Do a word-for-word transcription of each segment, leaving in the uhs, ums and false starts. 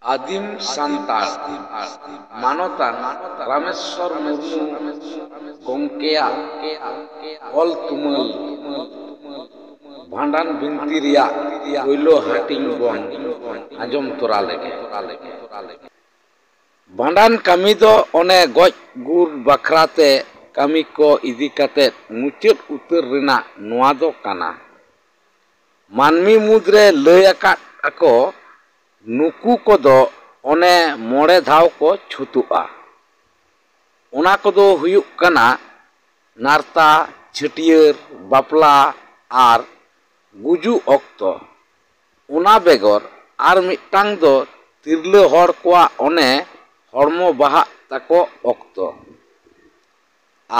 ᱟᱹᱫᱤᱢ ᱥᱟᱱᱛᱟᱲ ᱢᱟᱱᱚᱛᱟᱱ ᱨᱟᱢᱮᱥᱣᱚᱨ ᱢᱩᱨᱢᱩ ᱜᱚᱢᱠᱮᱭᱟᱜ ᱚᱞ ᱛᱩᱢᱟᱹᱞ ᱵᱷᱟᱸᱰᱟᱱ ᱵᱤᱱᱛᱤ ᱨᱮᱭᱟᱜ ᱯᱳᱭᱞᱳ ᱦᱟᱹᱴᱤᱧ ᱵᱚᱱ ᱟᱸᱡᱚᱢ ᱛᱚᱨᱟ ᱞᱮᱜᱮ᱾ ᱵᱷᱟᱸᱰᱟᱱ ᱠᱟᱹᱢᱤ ᱫᱚ ᱚᱱᱮ ᱜᱚᱡ ᱜᱩᱨ ᱵᱟᱠᱷᱨᱟ ᱛᱮ ᱠᱟᱹᱢᱤ ᱠᱚ ᱤᱫᱤ ᱠᱟᱛᱮ ᱢᱩᱪᱟᱹᱫ ᱩᱛᱟᱹᱨ ᱨᱮᱱᱟᱜ ᱱᱚᱣᱟ ᱫᱚ ᱠᱟᱱᱟ᱾ ᱢᱟᱹᱱᱢᱤ ᱢᱩᱫᱽᱨᱮ ᱞᱟᱹᱭ ᱟᱠᱟᱫ ᱟᱠᱚ, ᱱᱩᱠᱩ ᱠᱚᱫᱚ ᱚᱱᱮ ᱢᱚᱬᱮ ᱫᱷᱟᱣ ᱠᱚ ᱪᱷᱩᱛᱩᱜᱼᱟ᱾ ᱚᱱᱟ ᱠᱚᱫᱚ ᱦᱩᱭᱩᱜ ᱠᱟᱱᱟ ᱱᱟᱨᱛᱟ, ᱪᱷᱟᱹᱴᱭᱟᱹᱨ, ᱵᱟᱯᱞᱟ ᱟᱨ ᱜᱩᱡᱩᱜ ᱚᱠᱛᱚ᱾ ᱚᱱᱟ ᱵᱮᱜᱚᱨ ᱟᱨ ᱢᱤᱫᱴᱟᱝ ᱫᱚ ᱛᱤᱨᱞᱟᱹ ᱦᱚᱲ ᱠᱚᱣᱟᱜ ᱚᱱᱮ ᱦᱚᱲᱢᱚ ᱵᱟᱦᱟᱜ ᱛᱟᱠᱚ ᱚᱠᱛᱚ᱾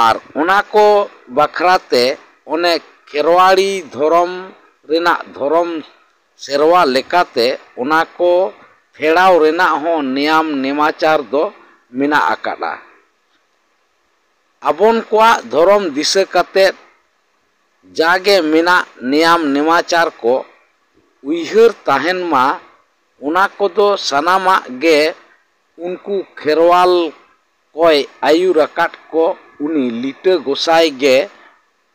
ᱟᱨ ᱚᱱᱟ ᱠᱚ ᱵᱟᱠᱷᱨᱟ ᱛᱮ ᱚᱱᱮ ᱠᱷᱮᱨᱣᱟᱲᱤ ᱫᱷᱚᱨᱚᱢ ᱨᱮᱱᱟᱜ ᱫᱷᱚᱨᱚᱢ ᱥᱮᱨᱣᱟ ᱞᱮᱠᱟᱛᱮ ᱚᱱᱟ ᱠᱚ ᱯᱷᱮᱲᱟᱣ ᱨᱮᱱᱟᱜ ᱦᱚᱸ ᱱᱮᱭᱟᱢ ᱱᱮᱢᱟᱪᱟᱨ ᱫᱚ ᱢᱮᱱᱟᱜ ᱟᱠᱟᱫᱼᱟ᱾ ᱟᱵᱚᱱ ᱠᱚᱣᱟᱜ ᱫᱷᱚᱨᱚᱢ ᱫᱤᱥᱟᱹ ᱠᱟᱛᱮ ᱡᱟᱜᱮ ᱢᱮᱱᱟᱜ ᱱᱮᱭᱟᱢ ᱱᱮᱢᱟᱪᱟᱨ ᱠᱚ ᱩᱭᱦᱟᱹᱨ ᱛᱟᱦᱮᱱ ᱢᱟ, ᱚᱱᱟ ᱠᱚᱫᱚ ᱥᱟᱱᱟᱢᱟᱜ ᱜᱮ ᱩᱱᱠᱩ ᱠᱷᱮᱨᱣᱟᱞ ᱠᱚᱭ ᱟᱹᱭᱩᱨ ᱟᱠᱟᱫ ᱠᱚ ᱩᱱᱤ ᱞᱤᱴᱟᱹ ᱜᱚᱸᱥᱟᱭ ᱜᱮ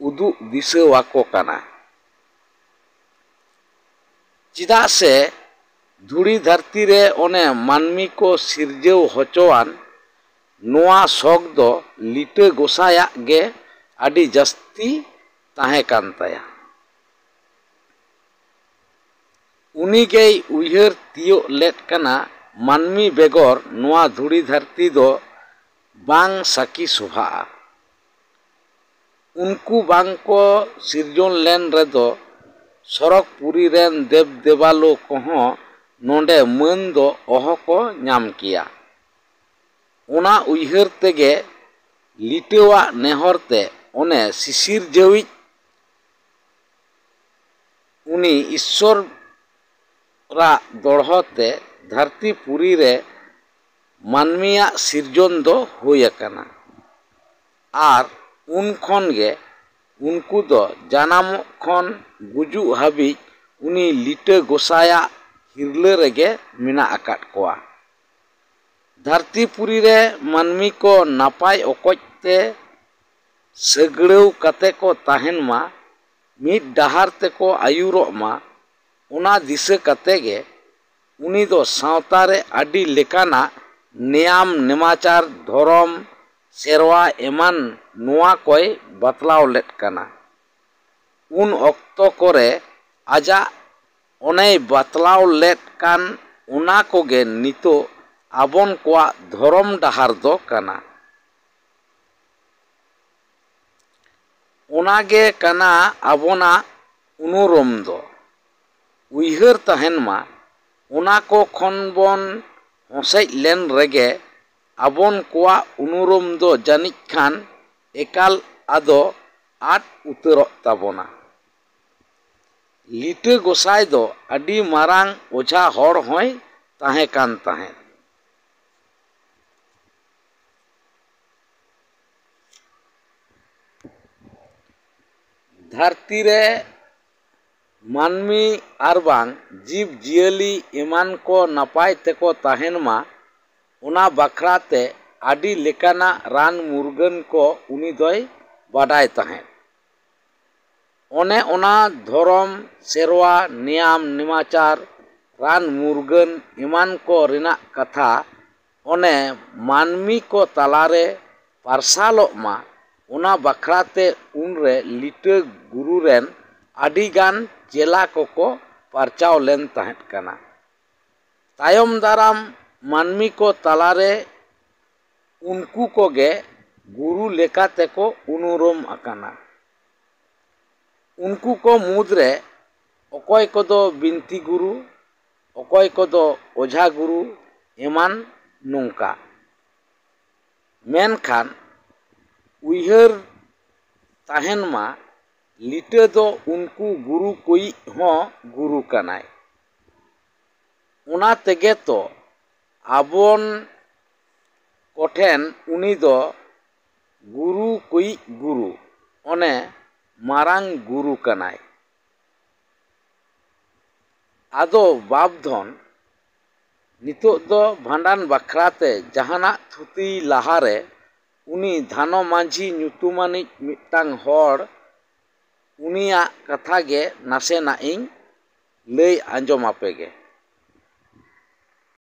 ᱩᱫᱩᱜ ᱫᱤᱥᱟᱹᱣᱟᱠᱚ ᱠᱟᱱᱟ᱾ ᱪᱮᱫᱟᱜ ᱥᱮ ᱫᱷᱩᱲᱤ ᱫᱷᱟᱹᱨᱛᱤ ᱨᱮ ᱚᱱᱮ ᱢᱟᱹᱱᱢᱤ ᱠᱚ ᱥᱤᱨᱡᱟᱹᱣ ᱦᱚᱪᱚᱣᱟᱱ ᱱᱚᱣᱟ ᱥᱚᱠ ᱫᱚ ᱞᱤᱴᱟᱹ ᱜᱚᱸᱥᱟᱭᱟᱜ ᱜᱮ ᱟᱹᱰᱤ ᱡᱟᱹᱥᱛᱤ ᱛᱟᱦᱮᱸ ᱠᱟᱱ ᱛᱟᱭᱟ᱾ ᱩᱱᱤ ᱜᱮᱭ ᱩᱭᱦᱟᱹᱨ ᱛᱤᱭᱳᱜ ᱞᱮᱫ ᱠᱟᱱᱟ, ᱢᱟᱹᱱᱢᱤ ᱵᱮᱜᱚᱨ ᱱᱚᱣᱟ ᱫᱷᱩᱲᱤ ᱫᱷᱟᱹᱨᱛᱤ ᱫᱚ ᱵᱟᱝ ᱥᱟᱹᱠᱷᱤ ᱥᱚᱵᱷᱟᱜᱼᱟ᱾ ᱩᱱᱠᱩ ᱵᱟᱝ ᱠᱚ ᱥᱤᱨᱡᱚᱱ ᱞᱮᱱ ᱨᱮᱫᱚ ᱥᱚᱨᱚᱜᱽ ᱯᱩᱨᱤ ᱨᱮᱱ ᱫᱮᱵ ᱫᱮᱵᱟᱞᱳ ᱠᱚᱦᱚᱸ ᱱᱚᱰᱮ ᱢᱟᱹᱱ ᱫᱚ ᱚᱦᱚ ᱠᱚ ᱧᱟᱢ ᱠᱮᱭᱟ᱾ ᱚᱱᱟ ᱩᱭᱦᱟᱹᱨ ᱛᱮᱜᱮ ᱞᱤᱴᱟᱹᱣᱟᱜ ᱱᱮᱦᱚᱨ ᱛᱮ ᱚᱱᱮ ᱥᱤᱥᱤᱨᱡᱟᱹᱣᱤᱡ ᱩᱱᱤ ᱤᱥᱥᱚᱨᱟᱜ ᱫᱚᱲᱦᱚ ᱛᱮ ᱫᱷᱟᱹᱨᱛᱤ ᱯᱩᱨᱤ ᱨᱮ ᱢᱟᱹᱱᱢᱤᱭᱟᱜ ᱥᱤᱨᱡᱚᱱ ᱫᱚ ᱦᱩᱭ ᱟᱠᱟᱱᱟ᱾ ᱟᱨ ᱩᱱ ᱠᱷᱚᱱ ᱜᱮ ᱩᱱᱠᱩ ᱫᱚ ᱡᱟᱱᱟᱢᱚᱜ ᱠᱷᱚᱱ ᱜᱩᱡᱩᱜ ᱦᱟᱹᱵᱤᱡ ᱩᱱᱤ ᱞᱤᱴᱟᱹ ᱜᱚᱸᱥᱟᱭᱟᱜ ᱠᱤᱨᱞᱟᱹ ᱨᱮᱜᱮ ᱢᱮᱱᱟᱜ ᱟᱠᱟᱫ ᱠᱚᱣᱟ᱾ ᱫᱷᱟᱹᱨᱛᱤᱯᱩᱨᱤ ᱨᱮ ᱢᱟᱹᱱᱢᱤ ᱠᱚ ᱱᱟᱯᱟᱭ ᱚᱠᱚᱡ ᱛᱮ ᱥᱟᱹᱜᱲᱟᱹᱣ ᱠᱟᱛᱮ ᱠᱚ ᱛᱟᱦᱮᱱ ᱢᱟ, ᱢᱤᱫ ᱰᱟᱦᱟᱨ ᱛᱮᱠᱚ ᱟᱹᱭᱩᱨᱚᱜ ᱢᱟ, ᱚᱱᱟ ᱫᱤᱥᱟᱹ ᱠᱟᱛᱮ ᱜᱮ ᱩᱱᱤ ᱫᱚ ᱥᱟᱶᱛᱟ ᱨᱮ ᱟᱹᱰᱤ ᱞᱮᱠᱟᱱᱟᱜ ᱱᱮᱭᱟᱢ ᱱᱮᱢᱟᱪᱟᱨ, ᱫᱷᱚᱨᱚᱢ, ᱥᱮᱨᱣᱟ ᱮᱢᱟᱱ ᱱᱚᱣᱟ ᱠᱚᱭ ᱵᱟᱛᱞᱟᱣ ᱞᱮᱫ ᱠᱟᱱᱟ᱾ ᱩᱱ ᱚᱠᱛᱚ ᱠᱚᱨᱮ ᱟᱡᱟᱜ ᱚᱱᱮᱭ ᱵᱟᱛᱞᱟᱣ ᱞᱮᱫ ᱠᱟᱱ ᱚᱱᱟ ᱠᱚᱜᱮ ᱱᱤᱛᱚᱜ ᱟᱵᱚᱱ ᱠᱚᱣᱟᱜ ᱫᱷᱚᱨᱚᱢ ᱰᱟᱦᱟᱨ ᱫᱚ ᱠᱟᱱᱟ᱾ ᱚᱱᱟ ᱜᱮ ᱠᱟᱱᱟ ᱟᱵᱚᱱᱟᱜ ᱩᱱᱩᱨᱩᱢ ᱫᱚ᱾ ᱩᱭᱦᱟᱹᱨ ᱛᱟᱦᱮᱱ ᱢᱟ, ᱚᱱᱟ ᱠᱚ ᱠᱷᱚᱱ ᱵᱚᱱ ᱦᱚᱸᱥᱮᱡ ᱞᱮᱱ ᱨᱮᱜᱮ ᱟᱵᱚᱱ ᱠᱚᱣᱟᱜ ᱩᱱᱩᱨᱩᱢ ᱫᱚ ᱡᱟᱹᱱᱤᱡ ᱠᱷᱟᱱ ᱮᱠᱟᱞ ᱟᱫᱚ ᱟᱫ ᱩᱛᱟᱹᱨᱚᱜ ᱛᱟᱵᱚᱱᱟ᱾ ᱞᱤᱴᱟᱹ ᱜᱚᱸᱥᱟᱭ ᱫᱚ ᱟᱹᱰᱤ ᱢᱟᱨᱟᱝ ᱚᱡᱷᱟ ᱦᱚᱲ ᱦᱚᱸᱭ ᱛᱟᱦᱮᱸ ᱠᱟᱱ ᱛᱟᱦᱮᱸᱫ᱾ ᱫᱷᱟᱹᱨᱛᱤ ᱨᱮ ᱢᱟᱹᱱᱢᱤ ᱟᱨ ᱵᱟᱝ ᱡᱤᱵᱽ ᱡᱤᱭᱟᱹᱞᱤ ᱮᱢᱟᱱ ᱠᱚ ᱱᱟᱯᱟᱭ ᱛᱮᱠᱚ ᱛᱟᱦᱮᱱ ᱢᱟ, ᱚᱱᱟ ᱵᱟᱠᱷᱨᱟ ᱛᱮ ᱟᱹᱰᱤ ᱞᱮᱠᱟᱱᱟᱜ ᱨᱟᱱ ᱢᱩᱨᱜᱟᱹᱱ ᱠᱚ ᱩᱱᱤ ᱫᱚᱭ ᱵᱟᱰᱟᱭ ᱛᱟᱦᱮᱸᱫ᱾ ᱚᱱᱮ ᱚᱱᱟ ᱫᱷᱚᱨᱚᱢ, ᱥᱮᱨᱣᱟ, ᱱᱮᱭᱟᱢ, ᱱᱮᱢᱟᱪᱟᱨ, ᱨᱟᱱ ᱢᱩᱨᱜᱟᱹᱱ ᱮᱢᱟᱱ ᱠᱚ ᱨᱮᱱᱟᱜ ᱠᱟᱛᱷᱟ ᱚᱱᱮ ᱢᱟᱹᱱᱢᱤ ᱠᱚ ᱛᱟᱞᱟᱨᱮ ᱯᱟᱨᱥᱟᱞᱚᱜ ᱢᱟ, ᱚᱱᱟ ᱵᱟᱠᱷᱨᱟ ᱛᱮ ᱩᱱᱨᱮ ᱞᱤᱴᱟᱹ ᱜᱩᱨᱩ ᱨᱮᱱ ᱟᱹᱰᱤᱜᱟᱱ ᱪᱮᱞᱟ ᱠᱚᱠᱚ ᱯᱟᱨᱪᱟᱣ ᱞᱮᱱ ᱛᱟᱦᱮᱸᱫ ᱠᱟᱱᱟ᱾ ᱛᱟᱭᱚᱢ ᱫᱟᱨᱟᱢ ᱢᱟᱹᱱᱢᱤ ᱠᱚ ᱛᱟᱞᱟᱨᱮ ᱩᱱᱠᱩ ᱠᱚᱜᱮ ᱜᱩᱨᱩ ᱞᱮᱠᱟ ᱛᱮᱠᱚ ᱩᱱᱩᱨᱩᱢ ᱟᱠᱟᱱᱟ᱾ ᱩᱱᱠᱩ ᱠᱚ ᱢᱩᱫᱽᱨᱮ ᱚᱠᱚᱭ ᱠᱚᱫᱚ ᱵᱤᱱᱛᱤ ᱜᱩᱨᱩ, ᱚᱠᱚᱭ ᱠᱚᱫᱚ ᱚᱡᱷᱟ ᱜᱩᱨᱩ ᱮᱢᱟᱱ ᱱᱚᱝᱠᱟ᱾ ᱢᱮᱱᱠᱷᱟᱱ ᱩᱭᱦᱟᱹᱨ ᱛᱟᱦᱮᱱ ᱢᱟ, ᱞᱤᱴᱟᱹ ᱫᱚ ᱩᱱᱠᱩ ᱜᱩᱨᱩ ᱠᱚᱭᱤᱡ ᱦᱚᱸ ᱜᱩᱨᱩ ᱠᱟᱱᱟᱭ᱾ ᱚᱱᱟ ᱛᱮᱜᱮ ᱛᱚ ᱟᱵᱚᱱ ᱠᱚᱴᱷᱮᱱ ᱩᱱᱤ ᱫᱚ ᱜᱩᱨᱩ ᱠᱚᱭᱤᱡ ᱜᱩᱨᱩ, ᱚᱱᱮ ᱢᱟᱨᱟᱝ ᱜᱩᱨᱩ ᱠᱟᱱᱟᱭ᱾ ᱟᱫᱚ ᱵᱟᱯᱫᱷᱚᱱ, ᱱᱤᱛᱚᱜ ᱫᱚ ᱵᱷᱟᱸᱰᱟᱱ ᱵᱟᱠᱷᱨᱟ ᱛᱮ ᱡᱟᱦᱟᱱᱟᱜ ᱛᱷᱩᱛᱤ ᱞᱟᱦᱟᱨᱮ ᱩᱱᱤ ᱫᱷᱟᱱᱚ ᱢᱟᱹᱡᱷᱤ ᱧᱩᱛᱩᱢᱟᱱᱤᱡ ᱢᱤᱫᱴᱟᱝ ᱦᱚᱲ, ᱩᱱᱤᱭᱟᱜ ᱠᱟᱛᱷᱟ ᱜᱮ ᱱᱟᱥᱮᱱᱟᱜ ᱤᱧ ᱞᱟᱹᱭ ᱟᱸᱡᱚᱢ ᱟᱯᱮ ᱜᱮ᱾